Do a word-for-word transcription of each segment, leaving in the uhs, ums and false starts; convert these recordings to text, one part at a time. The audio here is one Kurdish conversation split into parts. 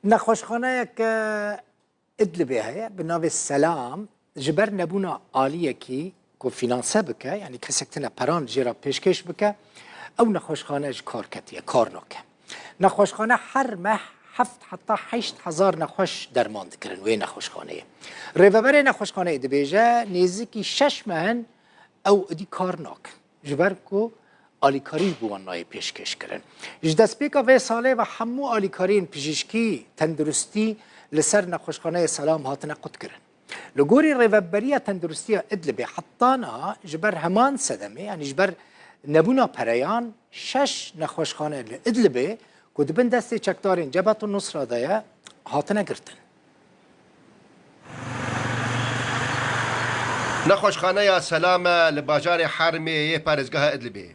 Nexweşxaneyeke Idlibê heye, bi navê Selam, ji ber nebûna aliyekî ku fînanse bike, yanî kesek tune peran jê re pêşkêş bike, ew nexweşxane ji kar ketiye, kar nake. Nexweşxane her meh heft heta heşt hezar nexweş derman dikirin wê nexweşxaneyê. Rêveberê nexweşxaneyê dibêje, nêzîkî şeş meh in ew idî kar nakin. Ji ber ku alîkarî ji bo wan nayê pêşkêşkirin. Ji destpêka vê salê ve hemû alîkariyên pijîşkî, tenduristî li ser nexweşxaneyê Selam hatine qutkirin. Li gorî Rêveberiya Tenduristiya Idlibê heta niha ji ber heman sedemê, yanî ji ber nebûna pereyan, şeş nexweşxane li Idlibê ku di bin destê çekdarên Cebhet û Nusra de ye, hatine girtin. Nexweşxaneya Selame li bajarê Hermê yê parêzgeha Idlibê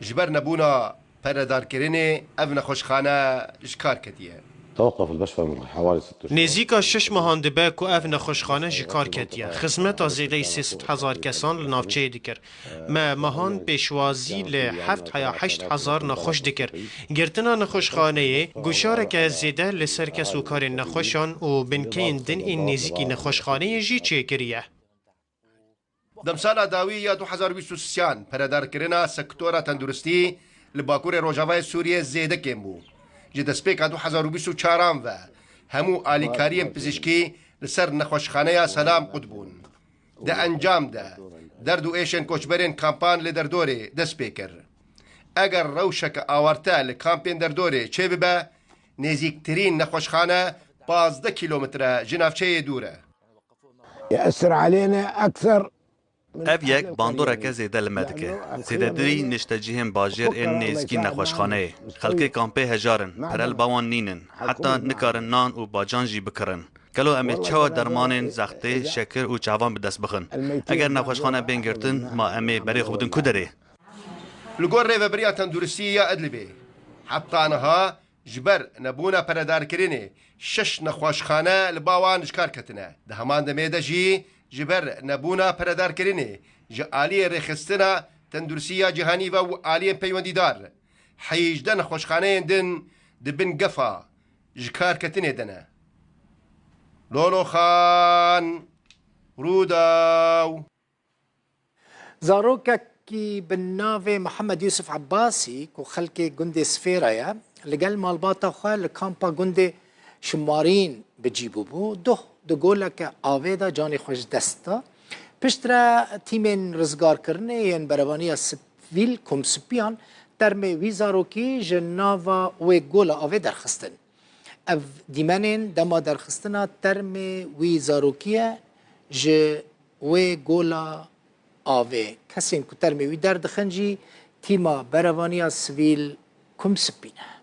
ji ber nebûna peredarkirinê ev nexweşxane ji kar ketiye. توقف البشفة من حوالي ست أشهر. Nêzîka şeş mehan dibe ku ev nexweşxane ji kar ketiye. Xizmeta zêdeyî sê sed hezar kesan li navçeyê dikir. Me mehan pêşwazî li heft heya heşt hezar nexweş dikir. Girtina nexweşxaneyê goşareke zêde li ser kes û karên nexweşan û binkeyên din ên nêzîkî nexweşxaneyê jî çêkiriye. Demsala dawî ya du hezar û bîst û sêyan peredarkirina sektora tenduristî li Bakurê Rojavayê Sûriyê zêde kêm bû. Ji destpêka du hezar û bîst û çaran ve hemû alîkariyên pizîşkî li ser nexweşxaneya Selam qut bûn. Di encam de derd û êşên koçberên kampan li derdorê dest pê kir. Eger rewşeke awarte li kampên derdorê çêbibe, nêzîktirîn nexweşxane pazdeh kîlometre ji navçeyê dûr e. يأثر علينا أكثر من Ev yek bandoreke zêde li me dike. Zêdetirî niştecihên bajêr ên nêzikî nexweşxaneyê. Xelkê kampê hejar in, pere li ba wan nînin. Heta nikarin nan û bacan jî bikirin. Gelo em ê çawa dermanên zextê, şekir û çavan bi dest bixin? Eger nexweşxane bên girtin, ma em ê berê xwe bidin ku derê? Li gor Rêveberiya Tenduristî ya Idlibê, heta niha ji ber nebûna peredarkirinê şeş nexweşxane li ba wan ji kar ketine. Di heman demê de jî ji ber nebûna peredarkirinê ji aliyê rêxistina tenduristî ya cîhanî ve û aliyên peywendîdar, hejdeh nexweşxaneyên din di bin gefa ji kar ketinê de ne. Lolo Xan, Rûdaw. Zarokekî bi navê Mihemed Yusuf Ebbasî ku xelkê gundê Sifêra ye, li gel malbata xwe li kampa gundê Şimarîn bi cî bûbû, doh di goleke avê de canê xwe ji dest da. Piştre tîmên rizgarkirinê yên berevaniya sivîl Kumsipiyan termê wî zarokî ji nava wê gola avê derxistin. Ev dîmenên dema derxistina termê wî zarokî ye ji wê gola avê. Kesên ku termê wî derdixin jî tîma berevaniya sivîl Kumsipî ne.